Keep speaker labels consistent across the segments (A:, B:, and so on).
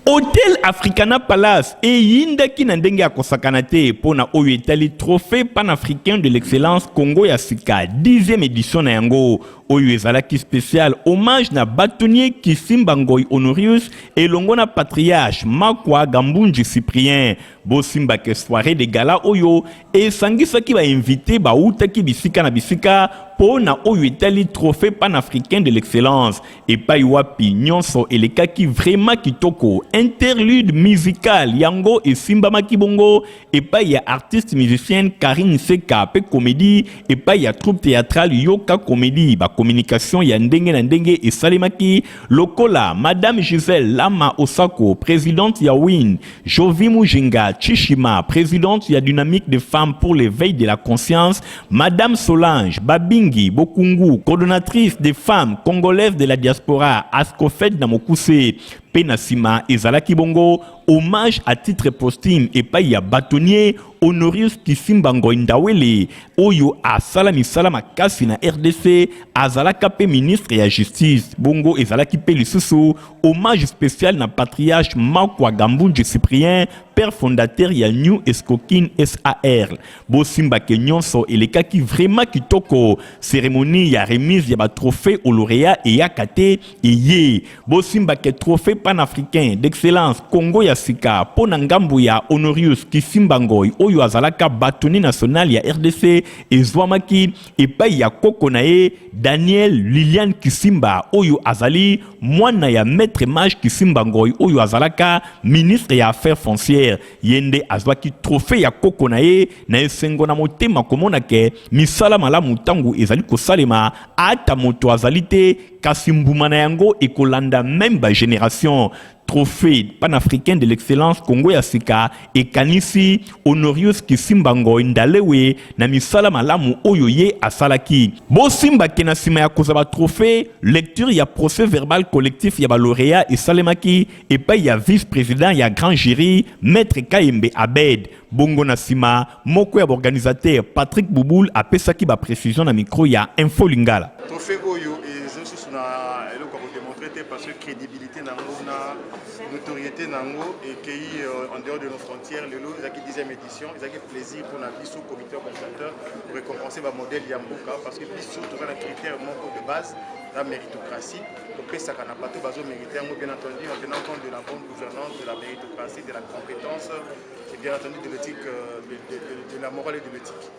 A: Hotel Africana Palace eyindaki na ndenge ya kosakana te mpo na oyo etali Trophee panafricain de l'excellence Congo ya sika 10e edition na yango oyo ezalaki special hommage na bâtonnier Kisimba Ngoy Honorius elongo na patriarche Makwa Gambunji Cyprien. Bosimba ke soirée de gala oyo esangisaki ba invités bautaki bisika na bisika mpo na oyo etali Trophee panafricain de l'excellence, epai wapi nyonso elekaki vraiment kitoko. Interlude musical yango esimbamaki bongo epai ya artiste musicienne Karine Seka mpe comédie epai ya troupe théâtrale Yoka Comédie. Bacommunication ya ndenge na ndenge esalemaki lokola Madame Gisèle Lama Osako, présidente ya Win, Jovi Mujinga Chishima, présidente ya Dynamique des femmes pour l'éveil de la conscience, Madame Solange Babingi Bokungu, coordonnatrice des femmes congolaises de la diaspora, Ascofed na mokuse. Mpe na nsima ezalaki bongo hommage à titre posthume epai ya bâtonnier Honorius Kisimba Ngoy Ndawele oyo asala misala makasi na RDC, azalaka mpe ministre ya justice. Bongo ezalaki mpe lisusu hommage spécial na patriarche Makwa Gambunji Cyprien, père fondateur ya New Escoquine SAR. Bosimbake nyonso elekaki vraiment kitoko. Cérémonie ya remise ya batrophée au lauréat eyaka te eye. Bosimbake Trophée panafricain d'excellence Congo ya sika mpo na ngambo ya Honorius Kisimba Ngoy oyo azalaka bâtonnier national ya RDC ezwamaki epai ya koko na ye Daniel Liliane Kisimba oyo azali mwana ya maître Mage Kisimba Ngoy oyo azalaka ministre ya affaires foncières. Ye nde azwaki trophée ya koko na ye na esengo na motema komona ke misala malamu ntango ezali kosalema, ata moto azali te, kasi mbuma na yango ekolanda même bagénération. Trophée panafricain de l'excellence Congo ya sika ekanisi Honorius Kisimba Ngoy Ndalewe na misala malamu oyo ye asalaki. Bosimbake na nsima ya kozwa batrophée, lecture ya procès verbal collectif ya balauréat esalemaki epai ya vice-président ya grand jury, maître Kayembe Abed. Bongo na nsima, moko ya baorganisateur, Patrick Bubul, apesaki baprécision na micro ya Info Lingala.
B: Trophée oyo eza lisusu na eloko ya kodémontrer te, parce que crédibilité nango na notoriété nango ekei en dehors de nos frontières. Lelo ezalaki 10e édition. Ezalaki plaisir mpona biso comité organisateur pour récompenser bamodèle ya mboka, parce que biso toza na critère moko de base, la méritocratie. Topesaka na bato bazomérite yango, bien entendu en tenant compte de la bonne gouvernance, de la méritocratie, de la compétence et bien entendu de l'éthique, de la morale et de l'éthique.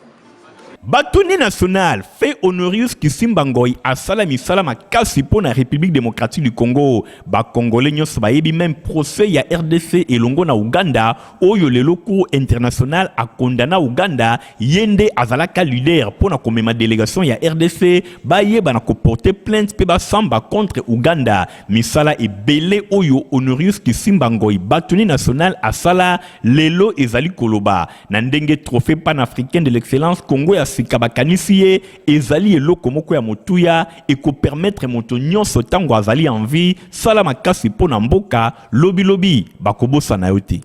A: Bâtonnier national feu Honorius Kisimba Ngoy asala misala makasi mpo na République démocratique du Congo. Bakongolais nyonso bayebi même procès ya RDC elongo na Uganda oyo lelo cour internationale akondana Uganda. Ye nde azalaka leader mpo na komema délégation ya RDC bayeba na koporter plainte mpe basamba contre Uganda. Misala ebele oyo Honorius Kisimba Ngoy, bâtonnier national, asala, lelo ezali koloba na ndenge Trophée panafricain de l'excellence Congo ya sika bakanisi ye ezali eloko moko ya motuya ekopermettre moto nyonso ntango azali en vie, sala makasi mpo na mboka, lobilobi bakobosana yo te.